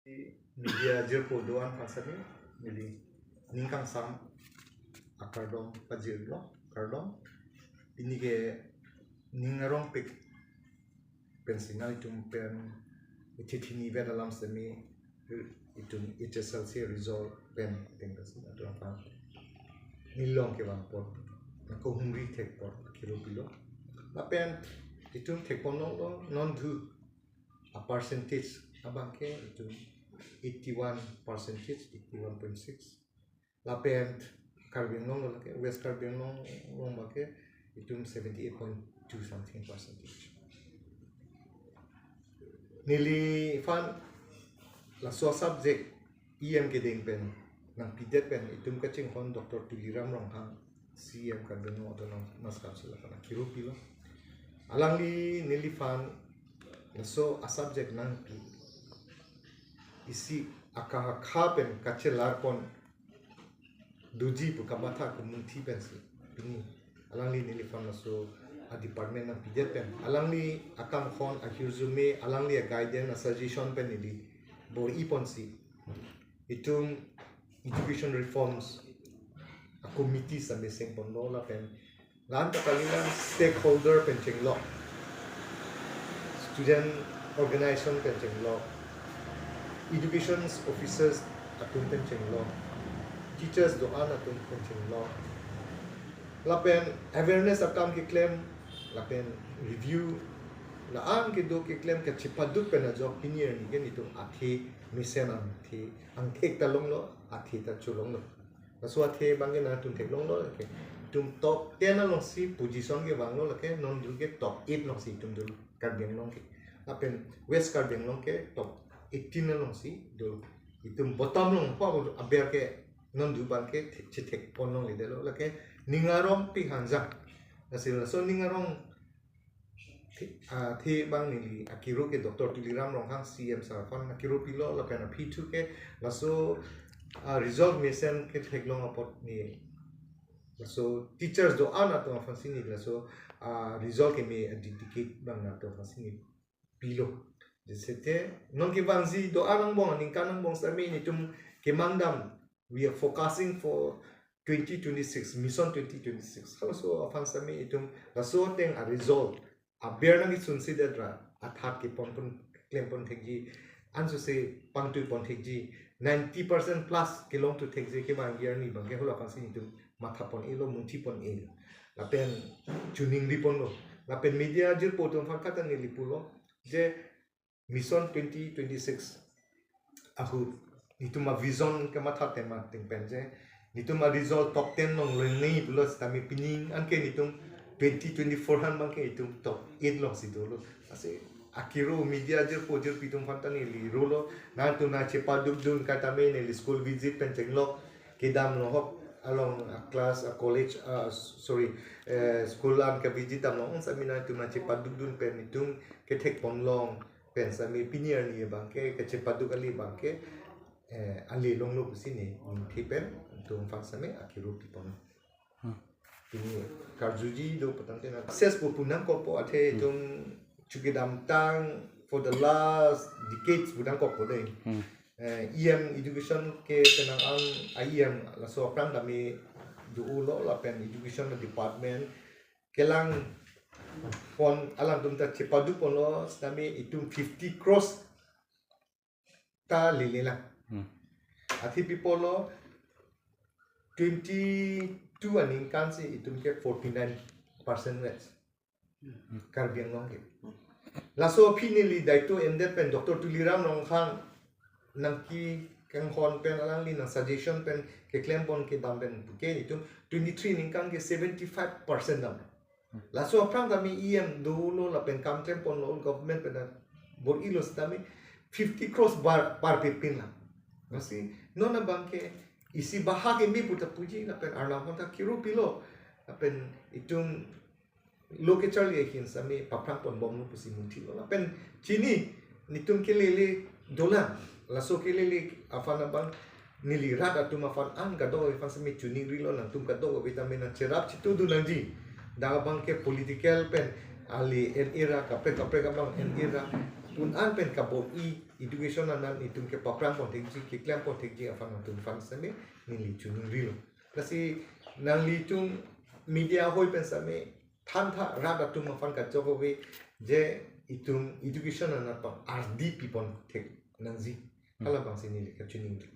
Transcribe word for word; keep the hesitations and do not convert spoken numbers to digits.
Media jirpo do-an aphan sitame neli ning kangsam akardom pajirlo, kardom. Pini ke ning arongpik pensi nangtum pen ithi thini vet alam sitame itum H S L C result pen ateng pensi nangtum aphan neli along kevang apot, nangkehumri thek apot akiro pilo. Lapen itum thekpon longlo, non dhu a percentage abang ke itum eighty-one percentage, eighty-one point six. Lapen Karbi Anglong lo lake, West Karbi Anglong along abang ke itum seventy-eight point two something percentage. Neliphan laso subject E M kedeng pen nangpidet pen itum kachinghon Doctor Tuliram Ronghang, C E M Karbi Anglong Autonomous Council aphan akiro pilo. Alangli neliphan laso a subject nangpi isi akahakha pen kachelarpon doji pu kamatha kemunthi pensi pini alangli neliphan laso a department nangpidet pen, alangli akanghon, ahirjume, alangli a guidance, a suggestion pen neli bor-iponsi itum education reforms a committee sitame sengponlo, lapen la-an ta kalilang stakeholder pen chenglok, student organization pen chenglok, education officers atum pen chenglok, teachers do-an atum pen chenglok, lapen awareness akam keklem, lapen review, la-an kedo keklem kachepaduk pen ajok pini arni ke nelitum athe mesen, athe angthek ta longlo, athe ta cholonglo. Laso athe abang ke nangtum theklonglo lake, itum top ten alongsi position kevanglo lake, non dhu ke top eight alongsi itum dolo Karbi Anglong ke. Lapen West Karbi Anglong ke top eighteen alongsi dolo. Itum bottom along pa aber ke non dhu abang ke thek, chethekpon longledetlo lake, ning arongpik hanjang. Lasi laso ning arong thi-, ah, athe abang neli akiro ke Doctor Tuliram Ronghang C E M sir aphan akiro pilo, lapen aphi thu ke laso, ah, result mesen ketheklong apot neli laso teachers do-an atum aphansi neli laso, ah, result keme a dedicate abang nangtum aphansi neli pilo. Jisete non kevangji do-an angbong, aningkan angbong sitame nelitum kemang dam, we are focusing for twenty twenty-six, Mission twenty twenty-six. Halaso aphan sitame itum laso ateng a result aber nangkesunsedet ra, athak keponpon, klempon thekji, ansose pangtuipon thekji, ninety percent plus kelongtu thekji kevangji arni abang ke hula aphansi itum mathapon-elo, munthipon-elo. Lapen choningriponlo. Lapen media jirpo atum aphan kata neli pulo je Mission twenty twenty-six ahut nelitum a vision kematha tema ateng pen je nelitum a result top ten along lengnei pulo sitame pini anke nelitum twenty twenty-four han abang ke itum top eight alongsi dolo. Lasi akiro media jirpo jirpi atum aphan ta neli rolo, nangtum nangchepadukdun kaitame neli school visit pen chenglok, kedam lo hok along a class, a college, a, sorry, eh, school an kevisit damlo, ong sitame nangtum nangchepadukdun pen itum kethekpon long pen sitame pini arni abang ke kachepaduk ale abang ke, eh, ale longlo pusi neli ningthe pen nangtum aphan sitame akiro pipon. Hmm. Pini karjuji do patang tena. Success pu pu nangkokpo athe, hmm, itum chu kedamtang for the last decades pu nangkokpo dei. Hmm. Eh, E M education ke penang an a E M laso aphrang tame dolo lapen education department kelangpon alangtum ta chepadukponlo sitame itum fifty crores ta lelelang. Hmm. Athe pi apotlo twenty-two aningkansi itum ke forty-nine percent vet. Karbi Anglong ke. Laso aphi neli daito endet pen Doctor Tuliram Ronghang nangkekanghon pen alangli nang suggestion pen keklempon kedam pen puke itum twenty-three aningkan ke seventy-five percent dam. Laso aphrang tame E M dolo lapen kam klemponlo government pen bor-ilo sitame fifty crores bar, bar pepin lang. Lasi non abang ke isi baha keme puta puji lapen Arnam aphan ta kiro pilo lapen itum lo kacharli ahin sitame paphrangponbomlo pusi munthilo. Lapen chini nelitum kelele dolang, laso kelele aphan abang neli rat atum aphan an kadokave aphan sitame choningrilo, nangtum kadokave tame nangcherap chitudun nangji. Dak abang ke political pen ale en-e ra, kaprek kaprek abang en-e ra, Pun an pen kabom-i education anan itum ke paphrang pon thekji, keklem pon thekji aphan atum aphan seme neli choningrilo. Lasi nanglitum media ahoi pen seme thantha rat atum aphan kachok ave je itum education anan pang ardi pi pon thek nangji. Hala abang si neli kachiningri.